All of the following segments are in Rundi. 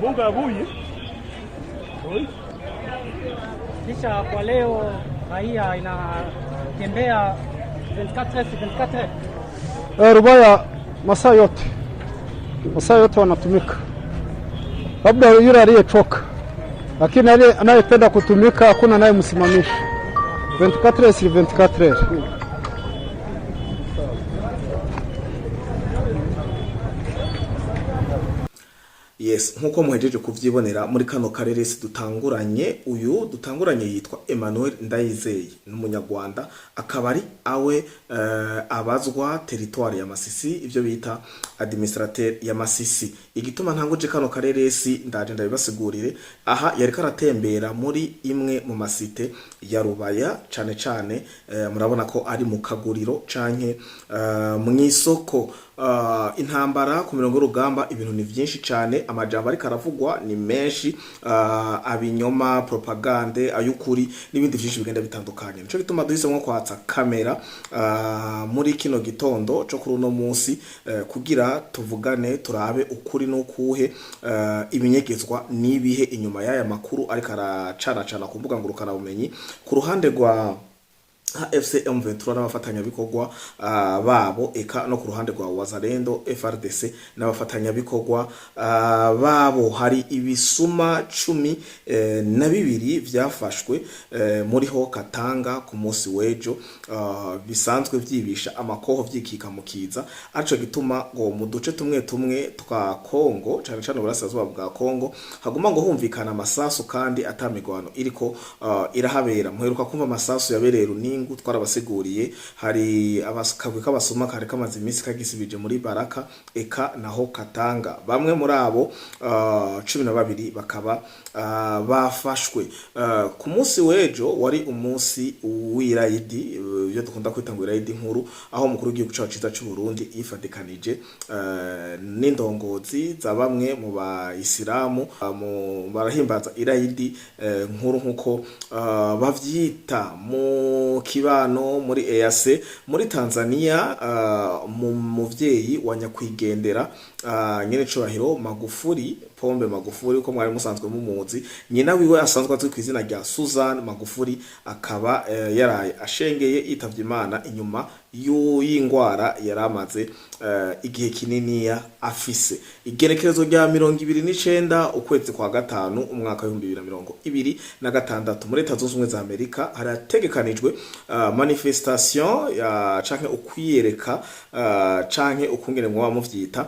Bunga abuye. Kisha kwa leo raia inatembea 24 24. Rubaya masaa yote, masaa yote wanatumika, labda yule aliyechoka, lakini anayependa kutumika hakuna anayemsimamisha. 24 sur 24. Yes, nkuko muhejeje kuvyibonera muri kano karere si dutanguranye, uyu dutanguranye yitwa Emmanuel Ndayizeye, n'umunyarwanda, akaba ari awe abazwa territoire ya Masisi, ivyo bita administrateur ya Masisi. Igituma ntanguje kano karere si ndaje ndabibasigurire. Aha yariko aratembera muri imwe mu masite ya Rubaya, cane cane murabona ko ari mu kaguriro canke mw'isoko. Intambara ku mirongo y'urugamba, ibintu ni vyinshi cane, amajambo ariko aravugwa ni menshi, abinyoma, propagande, ayukuri n'ibindi vyinshi bigenda bitandukanye. Nico gituma duhisemwo kwatsa kamera muri kino gitondo co kuri uno munsi, kugira tuvugane, turabe ukuri n'ukuhe, ibinyegezwa n'ibihe inyuma y'aya makuru ariko aracanacana ku mbuga ngurukanabumenyi ku ruhande rwa AFC M23 n'abafatanyabikorwa babo, eka no ku ruhande rwa Wazalendo, FRDC n'abafatanyabikorwa babo. Hari ibisuma 12 vyafashwe muriho Katanga ku munsi w'ejo, bisanzwe vyibisha amakoho vyikika mu kiza, arico gituma ngo mu duce tumwe tumwe twa Kongo, cane cane uburasirazuba bwa Kongo, haguma ngo humvikana amasasu kandi atamigwano iriko irahabera. Muheruka kumva amasasu yabereye Runingu, twarabasiguriye. Hari akagwi k'abasuma kari kamaze iminsi kagisibije muri Baraka eka naho Katanga. Bamwe muri abo 12 bakaba bafashwe ku munsi w'ejo, wari umunsi w'irayidi, ibyo dukunda kwita ngo irayidi nkuru, aho umukuru w'igihugu cacu ciza c'u Burundi yifadikanije n'indongozi za bamwe mu bayisilamu, mu barahimbaza irayidi nkuru nkuko bavyita mu kibano muri EAC. Muri Tanzania, mu muvyeyi wa nyakwigendera nyenecubahiro Magufuli, Pombe Magufuli uko mwari musanzwe mumuzi, nyina wiwe asanzwe azwi ku izina rya Susan Magufuli, akaba yaraye ashengeye, yitavye Imana inyuma y'ingwara yari amaze igihe kininiya afise. Igenekerezo rya 29 ukwezi kwa gatanu umwaka w'2026, muri Leta Zunze Ubumwe za Amerika harategekanijwe manifestation ya canke ukwiyereka, canke ukungene mwoba muvyita,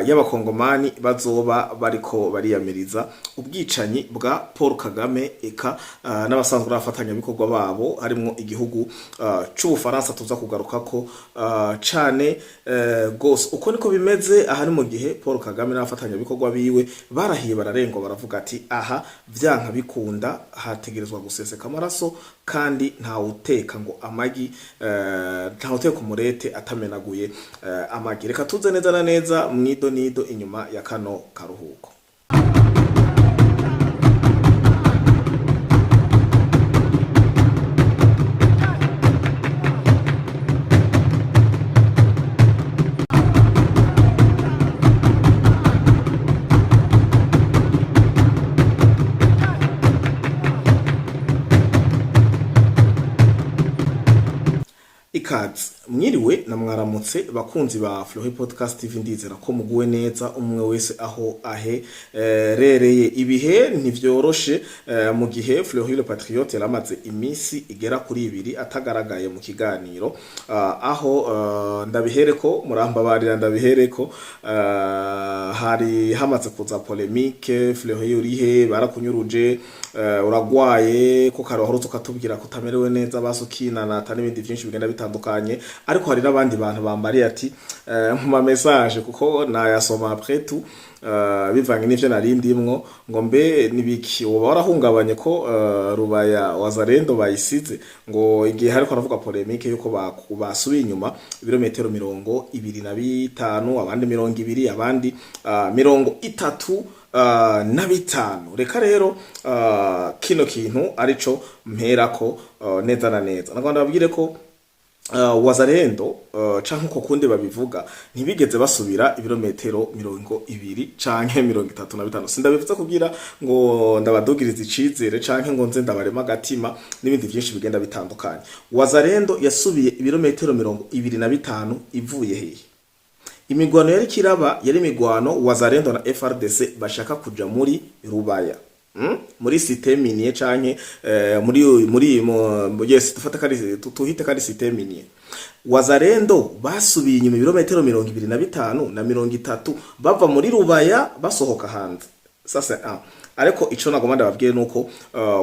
y'abakongomani bazoba bariko bariyamiriza ubwicanyi bwa Paul Kagame eka n'abasanzwe n'abafatanyabikorwa babo, harimwo igihugu c'Ubufaransa tuza kugarukako cane gose. Uko niko bimeze. Aha ni mu gihe Paul Kagame n'abafatanyabikorwa biwe barahiye bararengwa, baravuga ati aha vyanka bikunda hategerezwa guseseka amaraso, kandi ntawuteka ngo amagi, ntawuteka umurete atamenaguye amagi. Reka tuze neza na neza mwido nido inyuma ya kano karuhuko. Ikaze, mwiriwe na mwaramutse bakunzi ba Flohi Podcast TV. Ndizera ko muguwe neza umwe wese aho aherereye. Ibihe ntivyoroshe, mu gihe Flohi le Patriote yaramaze iminsi igera kuri ibiri atagaragaye mu kiganiro, aho ndabihereko, murambabarira, ndabihereko, hari hamaze kuza polémique: "Flohi urihe? Barakunyuruje? Uragwaye?" Ko kare wahora ukatubwira ko utamerewe neza, basukinanata n'ibindi vyinshi bigenda bitandukanye. Ariko hari n'abandi bantu bambariye ati mu ma message, kuko nayasoma après tout, bivanye n'ivyo nari ndimwo, ngo mbe nibiki, woba warahungabanye ko Rubaya Wazalendo bayisize? Ngo igihe hariko aravuga polémique yuko basubiye inyuma ibirometero 25, abandi 20, abandi 35. Reka rero kino kintu arico mperako neza na neza. Nagomba ndababwire ko Wazalendo canke uko kundi babivuga, ntibigeze basubira ibirometero 20 canke 35. Sindabivuze kugira ngo ndabadugiriza icizere canke ngo nze ndabarema agatima n'ibindi vyinshi bigenda bitandukanye. Wazalendo yasubiye ibirometero 25 ivuye hehe? Imigwano yari kiraba yari imigwano Wazalendo na FARDC bashaka kuja muri Rubaya, Muri cité minière canke muri yes, dufata kari tuhite kari cité minière. Wazalendo basubiye inyuma ibirometero 25 na 30 bava muri Rubaya basohoka hanze. Sasa ariko ico nagomba ndababwire nuko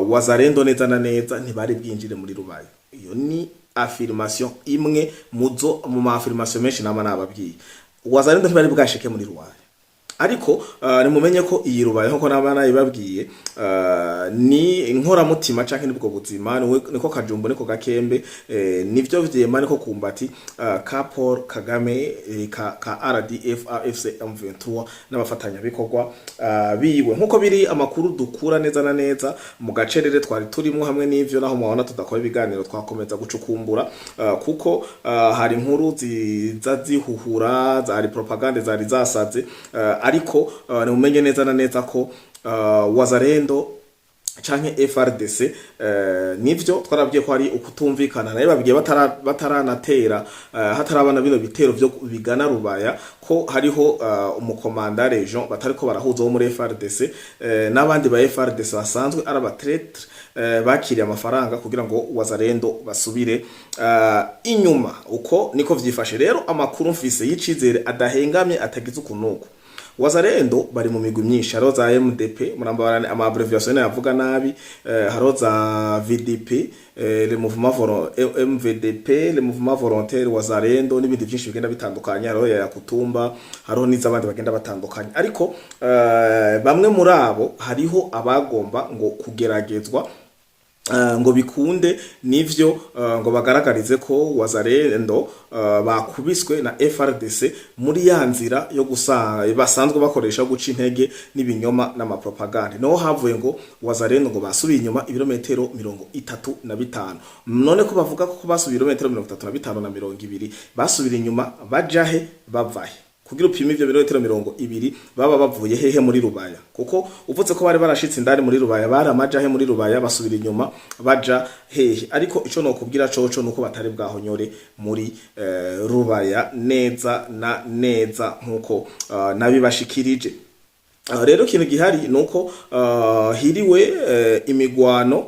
Wazalendo neza na neza ntibari bwinjire muri Rubaya. Iyo ni affirmation imwe muzo mu ma affirmation menshi nama nababwiye. Wazalendo ntibari bwashike muri Rubaya, ariko nimumenye ko iyi Rubaya, nkuko naba nayibabwiye, ni inkoramutima canke nibwo buzima, niko kajumbo, niko gakembe, nivyo vyema, niko kumbati ka Paul Kagame, ka RDF AFC M23 n'abafatanyabikorwa biwe, nkuko biri amakuru dukura neza na neza mu gacerere twari turimo. Hamwe n'ivyo, naho mubona tudakora ibiganiro, twakomeza gucukumbura, kuko hari inkuru ziza zihuhura, zari propagande zari zasaze, ariko nimumenye neza na neza ko Wazalendo canke FARDC, nivyo twarabwiye ko hari ukutumvikana nayo babwiye bataranatera, hatarabana bino bitero vyo bigana Rubaya, ko hariho umukomanda region batariko barahuza wo muri FARDC, n'abandi ba FARDC basanzwe ari aba traîtres, bakiriye amafaranga kugira ngo Wazalendo basubire inyuma. Uko niko vyifashe. Rero amakuru mfise y'icizere adahengamye, atagize ukunuko, Wazalendo bari mu migwi myinshi. Hariho za MDP, muramba ama abbreviation yavuga nabi, hariho za VDP, le mouvement MVDP, le mouvement volontaire Wazalendo, n'ibindi byinshi bigenda bitandukanye. Hariho ya Yakutumba, hariho n'izabandi bagenda batandukanye, ariko bamwe muri abo hariho abagomba ngo kugeragezwa, ngo bikunde nivyo, ngo bagaragarize ko Wazalendo bakubiswe na FARDC muri ya nzira yo gusa basanzwe bakoresha guca intege n'ibinyoma n'amapropagande. No havuye ngo Wazalendo ngo basubiye inyuma ibirometero 35. None ko bavuga ko basubiye ibirometero 35 na 20, basubira inyuma bajahe, bavahe? Kugira upime ivyo birometero 20, baba bavuye hehe muri Rubaya? Kuko uvuze ko bari barashitse indani muri Rubaya, bari amajahe muri Rubaya? Basubira inyuma baja hehe? Ariko ico nokubwira coco nuko batari bwahonyore muri Rubaya neza na neza, nkuko nabibashikirije. Rero ikintu gihari nuko hiriwe imigwano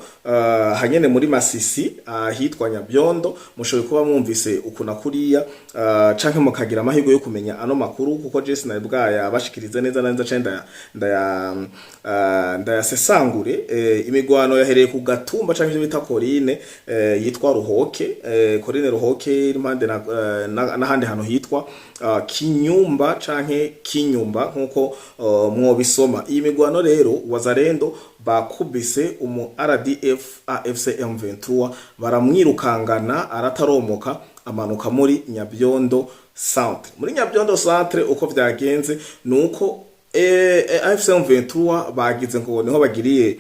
hanyene muri Masisi ahitwa Nyabyondo. Mushoboye kuba mwumvise ukuna kuriya, canke mukagira amahirwe yo kumenya ano makuru, kuko je sinari bwaya bashikirize neza na neza canke ndayasesangure. Imigwano yahereye ku gatumba canke ivyo bita colline yitwa Ruhoke, colline Ruhoke iri impande n'ahandi hantu hitwa Kinyumba canke Kinyumba, nkuko mwobisoma. Iyi migwano rero, Wazalendo bakubise umu RDF AFC M23, baramwirukangana arataromoka, amanuka muri Nyabyondo centre. Muri Nyabyondo centre, uko vyagenze nuko AFC M23 bagize ngo niho bagiriye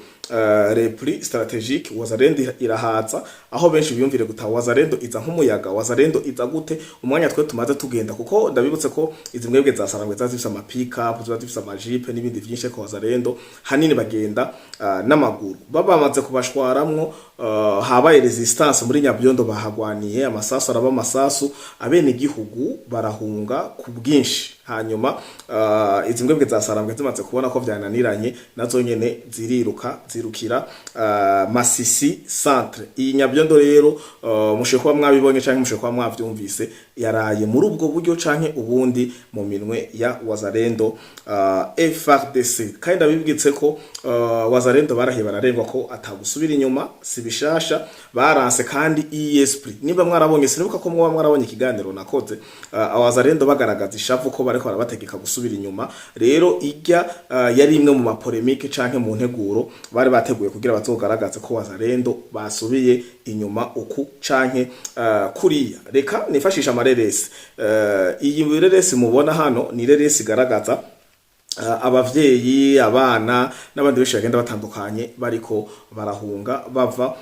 repli stratégique, Wazalendo irahaza. Aho benshi biyumvire guta Wazalendo iza nk'umuyaga, Wazalendo iza gute umwanya twe tumaze tugenda? Kuko ndabibutse ko izi mwebwe za Sarangwe ziba zifise ama pick up, ziba zifise amajipe n'ibindi vyinshi, ko Wazalendo hanini bagenda n'amaguru. Baba bamaze kubashwaramwo, habaye résistance muri Nyabyondo, bahagwaniye, amasasu araba amasasu, abene igihugu barahunga ku bwinshi. Hanyuma izi mbwebwe za Sarambwe zimaze kubona ko vyananiranye, nazo nyene ziriruka, zirukira Masisi centre. Iyi Nyabyondo rero, mushoboye kuba mwabibonye canke mushoboye kuba mwavyumvise, yaraye muri ubwo buryo canke ubundi mu minwe ya Wazalendo FARDC. Kandi ndabibwitse ko Wazalendo barahiye bararengwa ko atagusubira inyuma, si bishasha baranse. Kandi iyi esprit, nimba mwarabonye, sinibuka ko mwoba mwarabonye ikiganiro nakoze, Wazalendo bagaragaza ishavu ko bariko barabategeka gusubira inyuma. Rero ijya yari imwe mu ma polémiques canke mu nteguro bari bateguye kugira bazogaragaze ko Wazalendo basubiye inyuma uku canke kuriya. Reka nifashisha amareresi. Iyi reresi mubona hano ni reresi igaragaza Abavyeyi, abana n'abandi benshi bagenda batandukanye bariko barahunga bava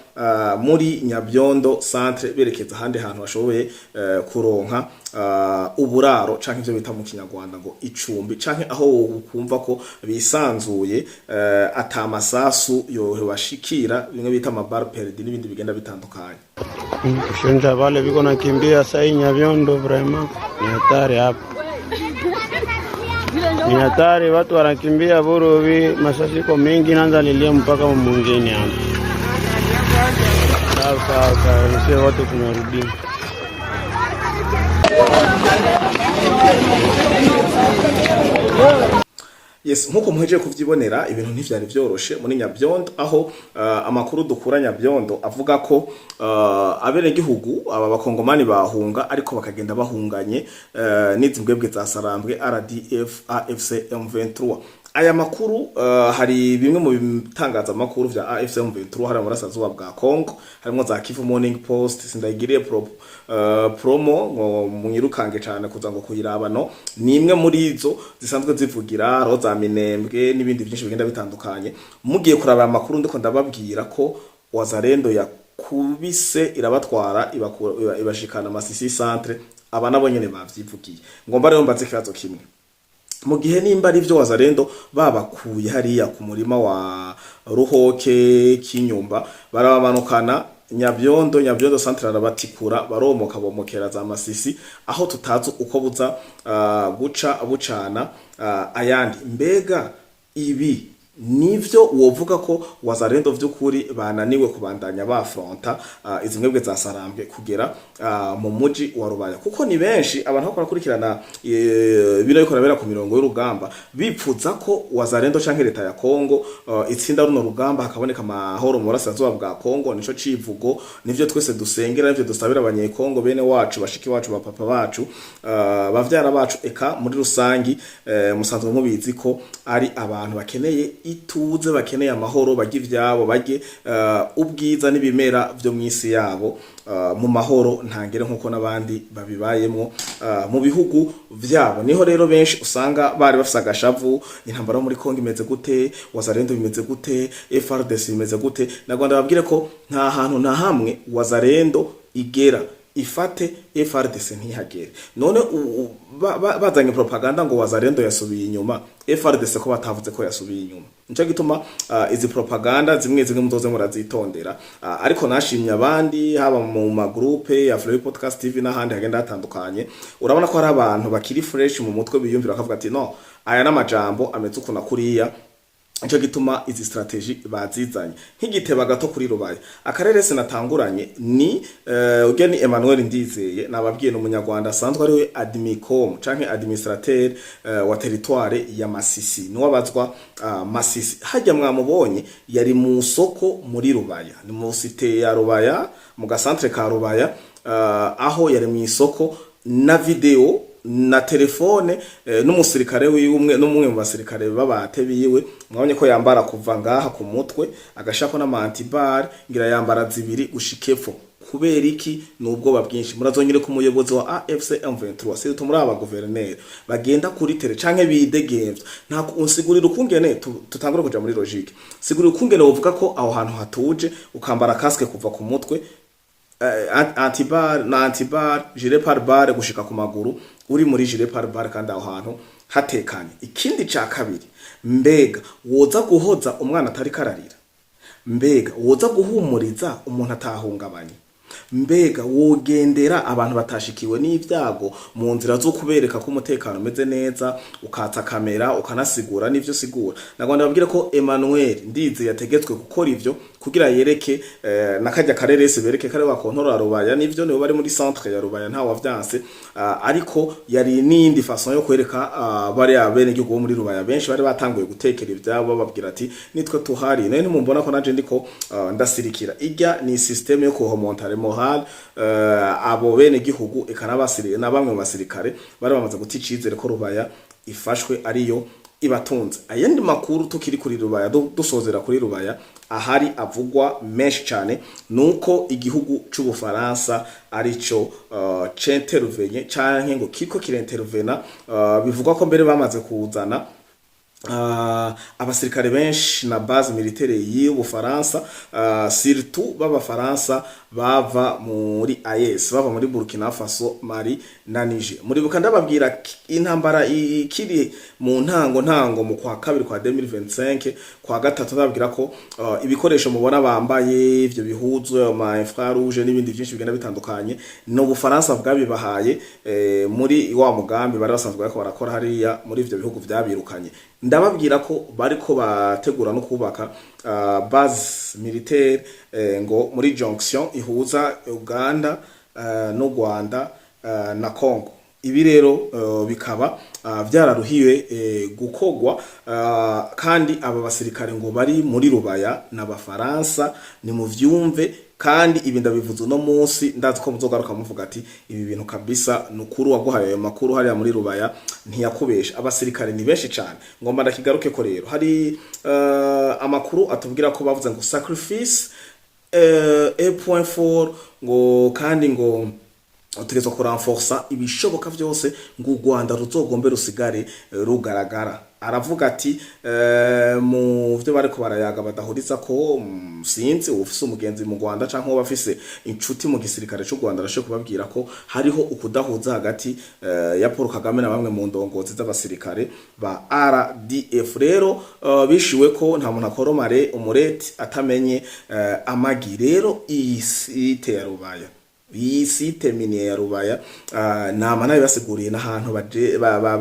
muri Nyabyondo centre berekeza ahandi hantu bashoboye kuronka uburaro canke ivyo bita mu Kinyarwanda ngo icumbi, canke aho kumva ko bisanzuye, ata masasu yohebashikira, bimwe bita ama balles perdues n'ibindi bigenda bitandukanye. Kushinda vale viko nakimbia sai Nyavyondo, vraiment ni hatari hapa, ni hatari, watu wanakimbia Burubi, masasi iko mingi, naanza lilia mpaka mwingine hapa. Sawa sawa sawa, sio wote tunarudia. Yes, nkuko muhejeje kuvyibonera, ibintu ntivyari vyoroshe muri Nyabyondo, aho amakuru dukura Nyabyondo avuga ko abenegihugu aba bakongomani bahunga, ariko bakagenda bahunganye n'izi mbwebwe za Sarambwe, RDF, AFC M23. Aya makuru, hari bimwe mu bitangazamakuru vya AFC M23 hari mu burasirazuba bwa Congo, harimo za Kivu Morning Post. Sindayigiriye promo ngo mwirukange cyane kuza ngo kuyiraba. No ni imwe muri izo zisanzwe zivugira roza Minembwe n'ibindi byinshi bigenda bitandukanye. Mugiye kuraba aya makuru, ndiko ndababwira ko Wazalendo yakubise irabatwara, ibashikana Masisi centre. Aba nabo nyene bavyivugiye. Ngomba rero mbaze ikibazo kimwe: mu gihe nimba ari byo Wazalendo babakuye hariya ku murima wa Ruhoke Kinyumba, barabamanukana Nyabyondo, Nyabyondo centre arabatikura, baromoka, bomokera za Masisi, aho tutazi uko buza guca bucana ayandi, mbega ibi nivyo wovuga ko Wazalendo vy'ukuri bananiwe kubandanya bafronta izi mwebwe za Sarambwe kugera mu muji wa Rubaya? Kuko ni benshi abantu bako barakurikirana bino ariko rabera ku mirongo y'urugamba, bipfuza ko Wazalendo canke leta ya Kongo itsinda runo rugamba, hakaboneka amahoro mu burasirazuba bwa Kongo. Nico civugo, nivyo twese dusengera, nivyo dusabira abanyekongo bene wacu, bashiki wacu, bapapa bacu, bavyara bacu, eka muri rusangi. Musanzwe mubizi ko ari abantu bakeneye ituze, bakeneye amahoro, barye ivyabo, barye ubwiza n'ibimera vyo mw'isi yabo mu mahoro ntangere, nkuko n'abandi babibayemwo mu bihugu vyabo. Niho rero benshi usanga bari bafise agashavu: intambara yo muri Kongo imeze gute? Wazalendo bimeze gute? FARDC bimeze gute? Na Rwanda babwire ko nta hantu na hamwe Wazalendo igera ifate FARDC ntihagere. None bazanye propaganda ngo Wazalendo yasubiye inyuma, FARDC ko batavuze ko yasubiye inyuma? Nico gituma izi propaganda zimwe zimwe muzoze murazitondera. Ariko nashimye abandi, haba mu magroupe ya Flow Podcast TV n'ahandi hagenda hatandukanye, urabona ko hari abantu bakiri fresh mu mutwe, biyumvira bakavuga ati: "No, aya n'amajambo ameze uku na kuriya." Nico gituma izi stratégie bazizanye nk'igiteba gato kuri Rubaya. Akarere sinatanguranye ni ujya ni Emmanuel Ndizeye, nababwiye, n'umunyarwanda asanzwe ari we admicom canke administrateur wa territoire ya Masisi, niwe abazwa Masisi. Hajya mwamubonye yari mu soko muri Rubaya, ni mu cité ya Rubaya, mu gacentre ka Rubaya, aho yari mu isoko na video na telefone n'umusirikare wiwe umwe, n'umwe mu basirikare babate biwe. Mwabonye ko yambara kuva ngaha ku mutwe, agashako n'ama antiballes, ngira yambara zibiri gushikepfo. Kubera iki? Ni ubwoba bwinshi. Murazongere ku muyobozi wa AFC M23, surtout muri aba guverineri bagenda kuri terrain canke bidegemvya. Nta unsigurira ukungene tutangure kuja muri logique. Sigurira ukungene wovuga ko aho hantu hatuje, ukambara casque kuva ku mutwe, antiballes na antiballes, gilet pare-balles gushika ku maguru, uri muri gilet pare-balles, kandi aho hantu hatekanye. Ikindi ca kabiri, mbega woza guhoza umwana atari kararira? Mbega woza guhumuriza umuntu atahungabanye? Mbega wogendera abantu batashikiwe n'ibyago mu nzira zo kubereka ko umutekano umeze neza, ukatsa kamera, ukanasigura n'ivyo sigura? Nagomba babwire ko Emmanuel Ndize yategetswe gukora ivyo kugira yereke nakajya karerese, bereke kare bakontorora Rubaya. Nivyo, nibo bari muri centre ya Rubaya, nta wavyanse, ariko yari n'indi façon yo kwereka bari abene gihugu bo muri Rubaya. Benshi bari batanguye gutekera ivyabo, bababwira ati: "Nitwe tuhari, none ntimumbona ko nanje ndiko ndasirikira?" Irya ni système yo kuremonter moral abo bene gihugu, eka n'abasiri na bamwe mu basirikare bari bamaze guta icizere ko Rubaya ifashwe ariyo ibatunze. Ayandi makuru tukiri kuri Rubaya, dusozera kuri Rubaya, ahari avugwa menshi cyane nuko igihugu c'Ubufaransa arico c'intervenye canke ngo kiriko kirintervena. Bivugwa ko mbere bamaze kuzana Abasirikare benshi na base militaire y'Ubufaransa, surtout b'Abafaransa bava muri AES, bava muri Burkina Faso, Mali na Niger. Muribuka ndababwira intambara ikiri mu ntango mu kwa kabiri kwa 2025, kwa gatatu, ndababwira ko ibikoresho mubona bambaye, ivyo bihuzu, ama infrarouge n'ibindi byinshi bigenda bitandukanye, no Bufaransa bwabibahaye muri wa mugambi bari basanzwe bariko barakora hariya muri ivyo bihugu vyabirukanye. Ndababwira ko bariko bategura no kubaka base militaire ngo muri jonction ihuza Uganda n'u Rwanda na Congo. Ibi rero bikaba vyararuhiwe gukogwa, kandi aba basirikare ngo bari muri Rubaya n'Abafaransa, ni mu vyumve. Kandi ibi ndabivuze uno munsi, ndazi ko muzogaruka muvuga ati: "Ibi bintu kabisa nukuru, waguhaye ayo makuru hariya muri Rubaya ntiyakubesha." Abasirikare ni benshi cyane. Ngomba ndakigaruke ko rero hari amakuru atubwira ko bavuze ngo sacrifice 1.4, ngo kandi ngo utegerezwa kuranforsa ibishoboka vyose ngo u Rwanda ruzogombe rusigare rugaragara. Aravuga ati mu vyo bariko barayaga badahuriza ko, sinzi ufise umugenzi mu Rwanda canke uwo bafise inshuti mu gisirikare c'u Rwanda, arashoboye kubabwira ko hariho ukudahuza hagati ya Paul Kagame na bamwe mu ndongozi z'abasirikare ba RDF. Rero bishiwe ko nta muntu akoromare umureti atamenye amagi. Rero iyi site ya Rubaya, iyi site minière ya Rubaya, nama nabibasiguriye n'ahantu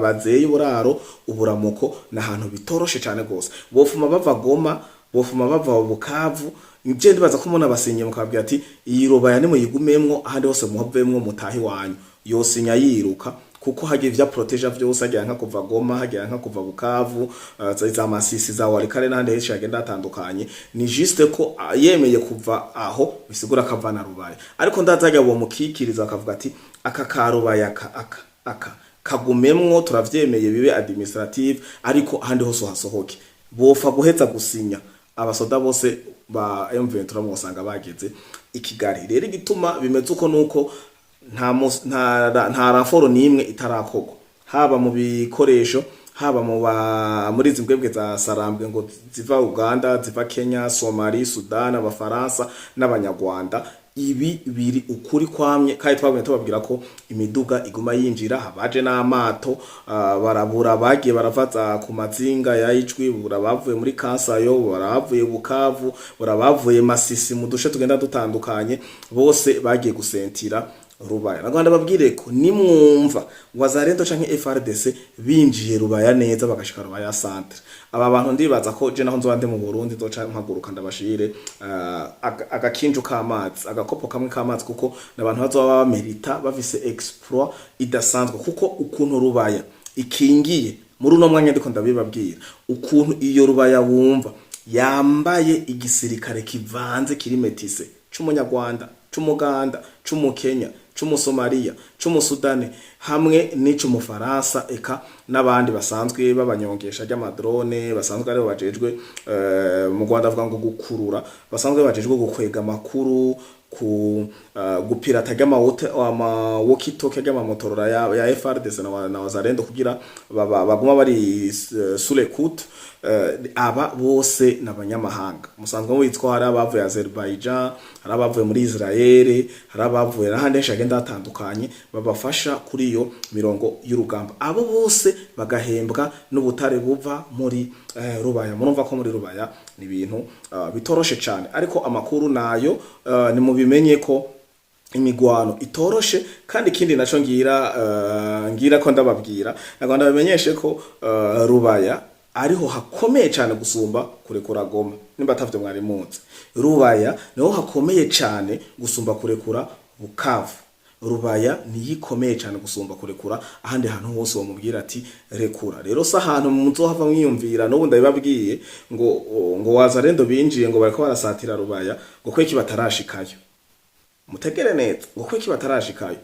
bazeye uburaro, uburamuko, n'ahantu bitoroshe cyane gose. Bofuma bava Goma, bofuma bava Bukavu. Nje ndibaza ko mubona basinye mukabwira ati: "Iyi Rubaya nimuyigumemwo, ahandi hose muhavemwo mutahi wanyu." Yosinya yiruka, kuko hagiye vya proteja vyose, hagiye nka kuva Goma, hagiye nka kuva Bukavu, za Masisi, za Walikale n'ahandi henshi hagenda hatandukanye. Ni juste ko yemeye kuva aho bisigura akavana Rubaya, ariko ndazajya bo mukikiriza akavuga ati: "Aka ka Rubaya aka aka aka kagumemwo, turavyemeye bibe administrative, ariko ahandi hose uhasohoke." Bofa guheza gusinya, abasoda bose ba M23 mwosanga bageze i Kigali. Rero igituma bimeze uko nuko nta renfort n'imwe itarakorwa, haba mu bikoresho, haba mu ba muri izi mbwebwe za Sarambwe ngo ziva Uganda, ziva Kenya, Somali, Sudan, Abafaransa n'Abanyarwanda. Ibi biri ukuri kwamye, kandi twagumye tubabwira ko imiduga iguma yinjira, habaje n'amato, barabura bagiye baravaza ku mazinga ya Ijwi, burabavuye muri Kansayo, burabavuye Bukavu, burabavuye Masisi, mu dushe tugenda dutandukanye, bose bagiye gusentira Rubaya. Rwanda babwire ko nimwumva Wazalendo canke FARDC binjiye Rubaya neza, bagashika Rubaya centre, aba bantu ndibaza ko je naho nzoba ndi mu Burundi nzoca mpaguruka ndabashire agakinju k'amazi, agakopo kamwe k'amazi, kuko n'abantu bazoba bamerita, bafise exploit idasanzwe, kuko ukuntu Rubaya ikingiye muri uno mwanya ndiko ndabibabwira, ukuntu iyo Rubaya wumva yambaye igisirikare kivanze, kiri métissé, c'Umunyarwanda, c'Umuganda, c'Umukenya, c'Umusomaliya, c'Umusudani hamwe n'ic'Umufaransa, eka n'abandi basanzwe babanyongesha ry'amadrone, basanzwe aribo bajejwe, mu Rwanda avuga ngo gukurura, basanzwe bajejwe gukwega amakuru, ku gupirata ama walkie talkie ry'amamotorora ya FARDC na Wazalendo kugira baguma bari sous l'écoute. Aba bose n'abanyamahanga musanzwe mubizi ko hari abavuye Azerbaijan, hari abavuye muri Israel, hari abavuye n'ahandi henshi hagenda hatandukanye, babafasha kuri iyo mirongo y'urugamba. Abo bose bagahembwa n'ubutare buva muri Rubaya. Murumva ko muri Rubaya ni ibintu bitoroshe cyane, ariko amakuru nayo ni mubimenye ko imigwano itoroshe. Kandi ikindi naco ngira ko ndababwira, nagomba ndabamenyeshe ko Rubaya ariho hakomeye cyane gusumba kurekura Goma. Nimba atavyo mwari muzi, Rubaya niho hakomeye cyane gusumba kurekura Bukavu. Rubaya niyo ikomeye cyane gusumba kurekura ahandi hantu hose wamubwira ati rekura. Rero si ahantu muzohava mwiyumvira n'ubu ndabibabwiye ngo Wazalendo binjiye, ngo bariko barasatira Rubaya, ngo kweki batarashikayo. Mutegere neza, ngo kweki batarashikayo.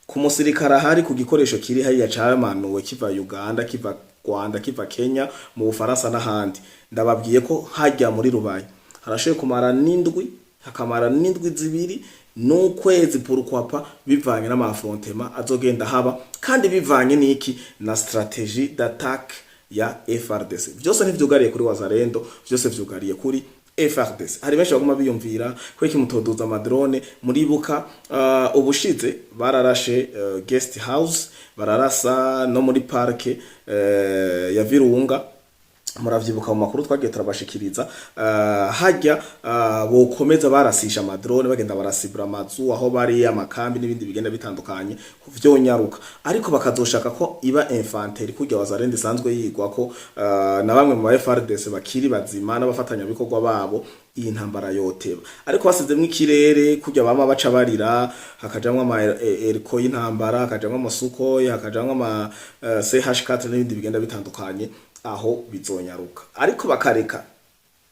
Ku musirikare ahari, ku gikoresho kiri hariya camanuwe kiva Uganda, kiva Rwanda, kiva Kenya, mu Bufaransa n'ahandi, ndababwiye ko hajya muri Rubaya harashoboye kumara n'indwi, hakamara n'indwi 2 n'ukwezi, pourquoi pas, bivanye n'ama affrontements azogenda haba, kandi bivanye n'iki, na stratégie d'attaque. ya FARDC. Vyose ntivyugariye kuri Wazalendo, vyose vyugariye kuri FARDC. Hari benshi baguma biyumvira ko iki mutoduza ama drone. Muribuka ubushize bararashe guest house, bararasa no muri parke ya Virunga. Muravyibuka mu makuru twagiye turabashikiriza. Hajya bokomeza barasisha ama drone, bagenda barasibura amazu aho bari, amakambi n'ibindi bigenda bitandukanye, vyonyaruka. Ariko bakazoshaka ko iba infanterie kurya Wazalendo isanzwe yigwa ko na bamwe mu ba FARDC bakiri bazima n'abafatanyabikorwa babo, iyi ntambara yoteba. Ariko basizemwo ikirere kurya bama baca barira, hakajamwo ama hélico y'intambara, hakajamwo ama Sukhoi, hakajamwo ama CH4 n'ibindi bigenda bitandukanye, aho bizonyaruka. Ariko bakareka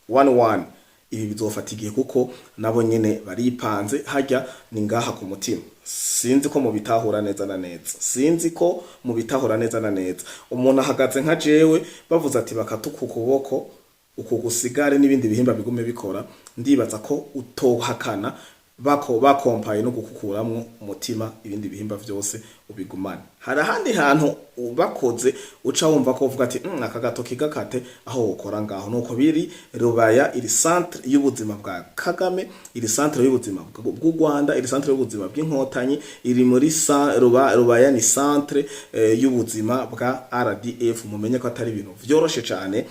one one, ibi bizofata igihe, kuko nabo nyene baripanze. Hajya ni ngaha ku mutima. Sinzi ko mubitahura neza na neza, sinzi ko mubitahura neza na neza. Umuntu ahagaze nka jewe, bavuze ati bakatuka ukuboko uku gusigare n'ibindi bihimba bigume bikora, ndibaza ko utohakana bako bakompaye no gukukuramwo umutima, ibindi bihimba vyose ubigumane. Hari ahandi hantu bakoze uca wumva ko uvuga ati aka gatoki gakate aho wokora ngaho. Nuko biri. Rubaya iri centre y'ubuzima bwa Kagame, iri centre y'ubuzima bw'u Rwanda, iri centre y'ubuzima bw'Inkotanyi, iri muri Rubaya ni centre y'ubuzima bwa RDF. Mumenye ko atari ibintu vyoroshe cane.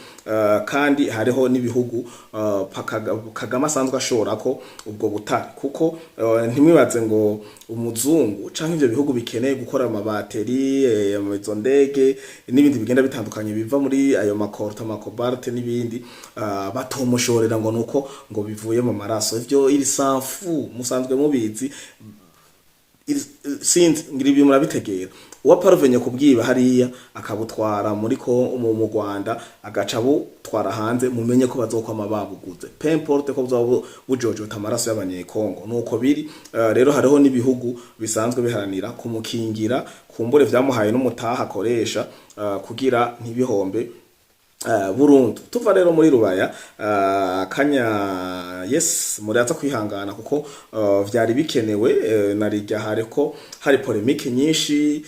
Kandi hariho n'ibihugu Kagame asanzwe ashora ko ubwo butare, kuko ntimwibaze ngo umuzungu canke ivyo bihugu bikeneye gukora amabateri, izo ndege n'ibindi bigenda bitandukanye biva muri ayo ma coltan, ama cobalt n'ibindi, batomushorera ngo nuko ngo bivuye mu maraso. Ivyo iri sanfu musanzwe mubizi. Sinzi ngira ibi murabitegera. Uwa parvenye kubwiba hariya akabutwara muri ko mu Rwanda, agaca butwara hanze, mumenye ko bazokwama babuguze, peu importe ko buzoba bujojota amaraso y'Abanyekongo. Nuko biri. Rero hariho n'ibihugu bisanzwe biharanira kumukingira, kumbure vyamuhaye n'umutaha akoresha kugira ntibihombe burundu. Tuva rero muri Rubaya, kanya yes, muraza kwihangana kuko vyari bikenewe. Narijya hariko hari polémique nyinshi: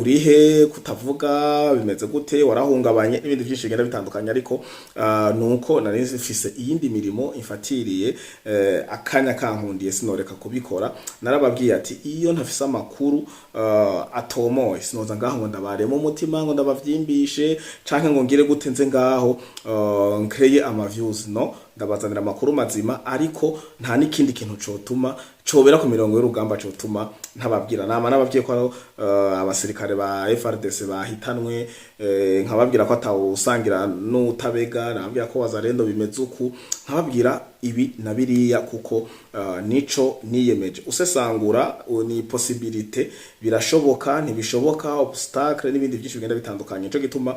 urihe, kutavuga, bimeze gute, warahungabanye, n'ibindi byinshi bigenda bitandukanye. Ariko nuko nari mfise iyindi mirimo imfatiriye akanya kankundiye, sinoreka kubikora. Narababwiye ati iyo ntafise amakuru atomoye, sinoza ngaho ngo ndabaremo umutima, ngo ndabavyimbishe, canke ngo ngire gute nze ngaho nkreye ama views. No ndabazanira amakuru mazima, ariko nta n'ikindi kintu cotuma cobera ku mirongo y'urugamba cotuma ntababwira. Nama nababwiye ko abasirikare ba FARDC bahitanwe, nkababwira ko atawusangira n'utabega, nababwira ko Wazalendo bimeze uku, nkababwira ibi na biriya, kuko nico niyemeje. Usesangura ni possibilité, birashoboka, ntibishoboka, obstacle n'ibindi byinshi bigenda bitandukanye. Nico gituma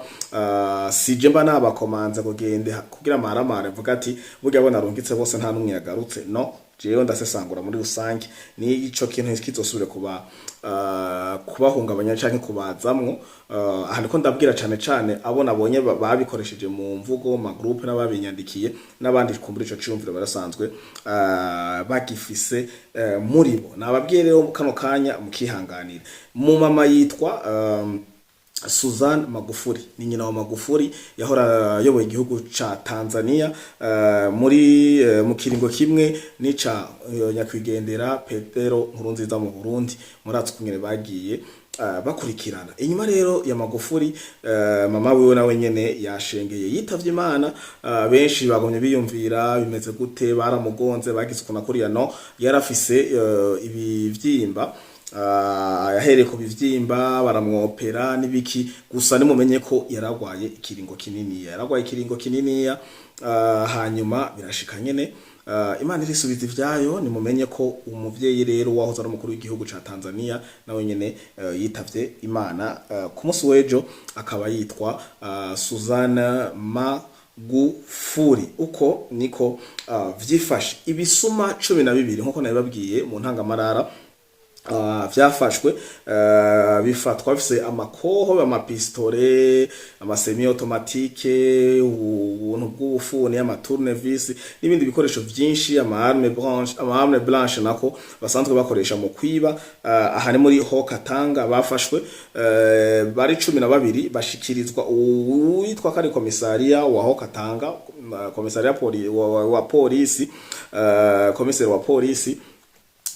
sije mba nabakomanze ngo gende kugira maramare mvuga ati burya bo narungitse bose nta numwe yagarutse. No jewe ndasesangura muri rusange, nico kintu kizosubire kuba kubahungabanya canke kubazamwo. Aha ndiko ndabwira cane cane abo nabonye babikoresheje mu mvugo, ma groupe, n'ababinyandikiye n'abandi kumbura ico ciyumviro barasanzwe bagifise muri bo. Nababwiye rero kano kanya mukihanganira. Mu mama yitwa Suzanne Magufuli, ni nyina wa Magufuli yahora ayoboye igihugu ca Tanzania muri mu kiringo kimwe n'ica nyakwigendera Petero Nkurunziza mu Burundi. Muratsi ukungene bagiye bakurikirana. Inyuma rero ya Magufuli, mama wiwe nawe nyene yashengeye, yitavye Imana. Benshi bagomye biyumvira bimeze gute, baramugonze, bagize ukuntu kuriya. No yarafise ibivyimba, yahereye ku bivyimba, baramwopera n'ibiki. Gusa nimumenye ko yaragwaye ikiringo kininiya, yaragwaye ikiringo kininiya, hanyuma birashika nyene Imana irisubiza ivyayo. Nimumenye ko umuvyeyi rero wahoze ari umukuru w'igihugu ca Tanzania nawe nyene yitavye Imana ku munsi w'ejo, akaba yitwa Suzanne Magufuli. Uko niko vyifashe. Ibisuma 12 nkuko nabibabwiye mu ntangamarara. Vyafashwe bifatwa bifise amakoho, amapistole, ama semi-automatique, ubuntu bw'ubufuni, ama tournevis n'ibindi bikoresho vyinshi, ama arme blanche nako basanzwe bakoresha mu kwiba. Aha ni muri Haut-Katanga bafashwe, bari 12, bashikirizwa uwitwa kari komisariya wa Haut-Katanga, komisariya wa polisi, komiseri wa polisi.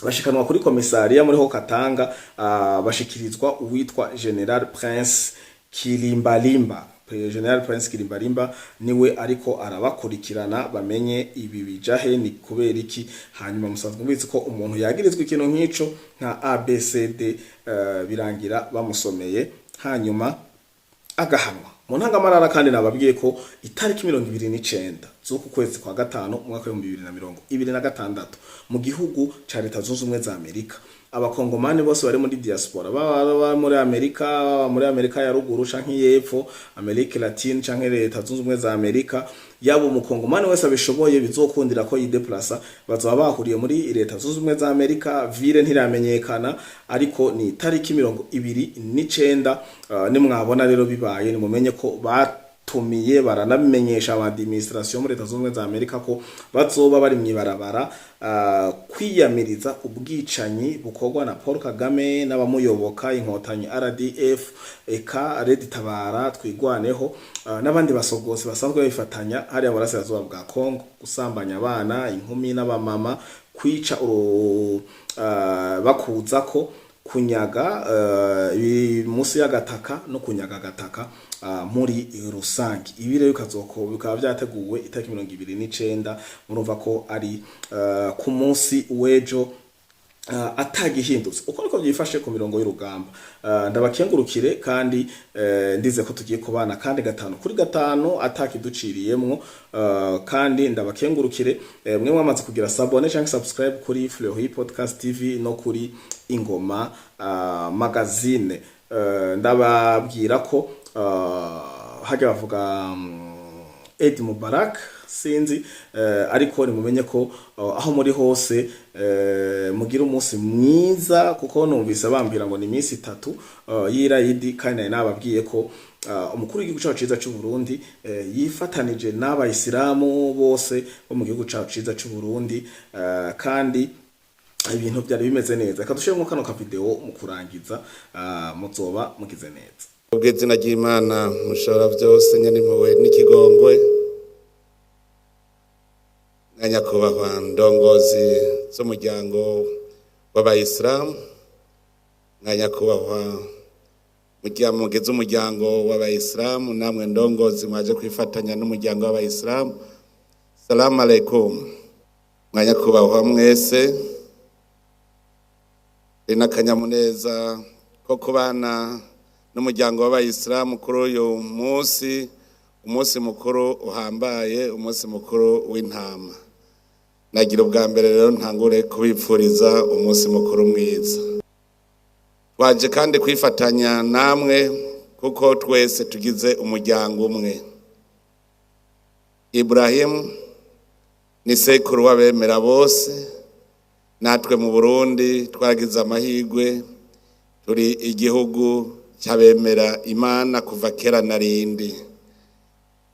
Bashikanwa kuri komisariya muri Haut-Katanga, bashikirizwa uwitwa General Prince Kilimbalimba. General Prince Kilimbalimba niwe ariko arabakurikirana bamenye ibi bijahe, ni kubera iki. Hanyuma musanzwe mubizi ko umuntu yagirizwa ikintu nk'ico nka ABCD, birangira bamusomeye hanyuma agahanwa mu ntangamarara. Kandi nababwiye ko itariki 29 z'uku kwezi kwa gatanu umwaka w'2026 mu gihugu ca Leta Zunze Ubumwe za Amerika, abakongomani bose bari muri diaspora, baba muri Amerika, baba muri Amerika ya ruguru canke y'epfo, Amerika Latine canke Leta Zunze Ubumwe za Amerika, yaba umukongomani wese abishoboye bizokundira ko yideplasa, bazoba bahuriye muri Leta Zunze Ubumwe za Amerika. Ville ntiramenyekana, ariko ni itariki 29. Nimwabona rero bibaye, nimumenye ko batumiye, baranabimenyesha aba administration muri Leta Zunze Ubumwe za Amerika ko bazoba bari mwibarabara kwiyamiriza ubwicanyi bukorwa na Paul Kagame n'abamuyoboka, Inkotanyi, RDF, eka Red Tabara, Twigwaneho, n'abandi basogosi basanzwe babifatanya hariya mu burasirazuba bwa Congo, gusambanya abana, inkumi n'abamama, kwica bakuzako kunyaga munsi y'agataka no kunyaga agataka muri rusange. Ibi rero bikaba byateguwe itariki 29, murumva ko ari ku munsi w'ejo atagihindutse. Uko niko byifashe ku mirongo y'urugamba. Ndabakengurukire kandi ndize ko tugiye kubana kandi gatanu kuri gatanu atakiduciriyemwo. Kandi ndabakengurukire mwe mwamaze kugira s'abonner cyangwa subscribe kuri Fleury Podcast TV no kuri Ingoma Magazine. Ndababwira ko hajya bavuga Eid Mubarak, sinzi, ariko nimumenye ko aho muri hose mugira umunsi mwiza, kuko numvise bambwira ngo ni iminsi 3 y'irayidi. Kandi nari nababwiye ko umukuru w'igihugu cacu ciza c'u Burundi yifatanije n'abayisilamu bose bo mu gihugu cacu ciza c'u Burundi, kandi ibintu byari bimeze neza. Reka dushiremo kano ka video mu kurangiza, muzoba mugize neza. Ubw'izina ry'Imana mushobora byose, nyenimpuhwe n'ikigongwe, na nyakubahwa ndongozi z'umuryango w'abayisilamu, na nyakubahwa mugize umuryango w'abayisilamu, namwe ndongozi mwaje kwifatanya n'umuryango w'abayisilamu, salamu alaikum. Mwa nyakubahwa mwese, ni n'akanyamuneza ko kubana n'umuryango w'abayisilamu kuri uyu munsi, umunsi mukuru uhambaye, umunsi mukuru w'intama. Nagira ubwa mbere rero ntangure kubipfuriza umunsi mukuru mwiza. Twaje kandi kwifatanya namwe kuko twese tugize umuryango umwe. Ibrahimu ni sekuru w'abemera bose. Natwe mu Burundi twagize amahirwe, turi igihugu cy'abemera Imana kuva kera na rindi.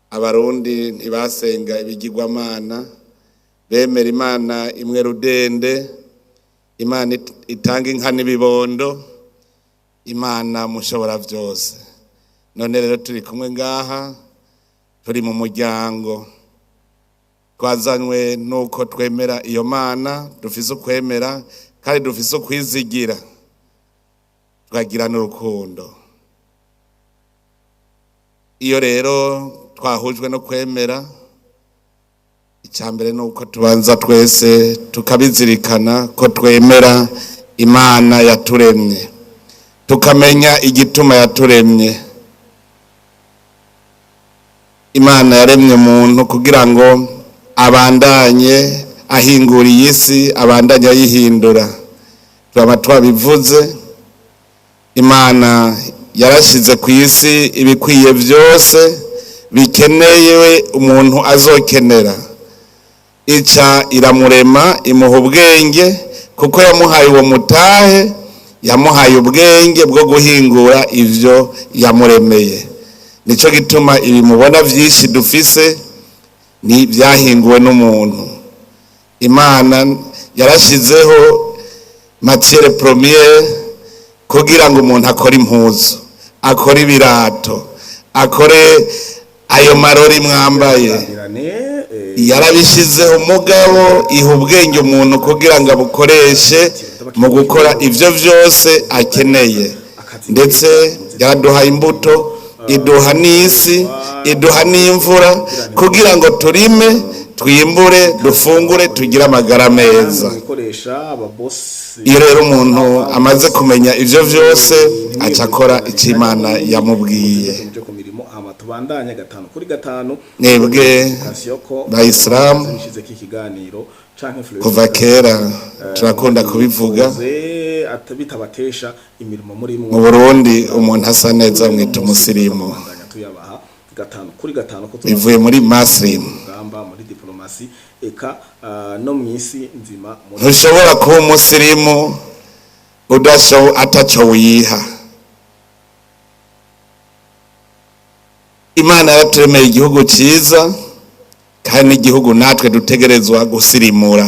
Abarundi ntibasenga ibigirwamana, bemera Imana imwe rudende, Imana itanga inka n'ibibondo, Imana mushobora byose. None rero turi kumwe ngaha, turi mu muryango, twazanywe nuko twemera iyo Mana, dufise ukwemera kandi dufise ukwizigira, tukagira n'urukundo. Iyo rero twahujwe no kwemera, icya mbere ni uko tubanza twese tukabizirikana ko twemera Imana yaturemye, tukamenya igituma yaturemye. Imana yaremye umuntu kugira ngo abandanye ahingura iyi si, abandanye ayihindura. Turaba twabivuze, Imana yarashize ku isi ibikwiye byose bikeneye umuntu azokenera, ica iramurema, imuha ubwenge, kuko yamuhaye uwo mutahe. Yamuhaye ubwenge bwo guhingura ivyo yamuremeye. Nico gituma ibi mubona vyinshi dufise ni byahinguwe n'umuntu. Imana yarashizeho matière première kugira ngo umuntu akore impuzu, akore ibirato, akore ayo marori mwambaye. Yarabishyizeho, umugabo iha ubwenge umuntu kugira ngo abukoreshe mu gukora ibyo byose akeneye. Ndetse yaraduhaye imbuto, iduha n'isi, iduha n'imvura kugira ngo turime, twimbure, dufungure, tugire amagara meza. Gukoresha ababosi. Iyo rero umuntu amaze kumenya ibyo byose, aca akora icyo Imana yamubwiye. Muje ku mirimo, hama tubandanye gatanu kuri gatanu. Mwebwe bayisilamu, nshizeko ikiganiro canke kuva kera turakunda kubivuga. Bitabatesha imirimo muri Mu Burundi umuntu asa neza mwita umusirimu. Tuyabaha gatanu kuri gatanu ko Bivuye muri masirimu. Rugamba muri diplomasi eka no mwisi nzima muri Ntushobora kuba umusirimu udasho ataco wiha. Imana yaraturemeye igihugu cyiza, kandi n'igihugu natwe dutegerezwa gusirimura.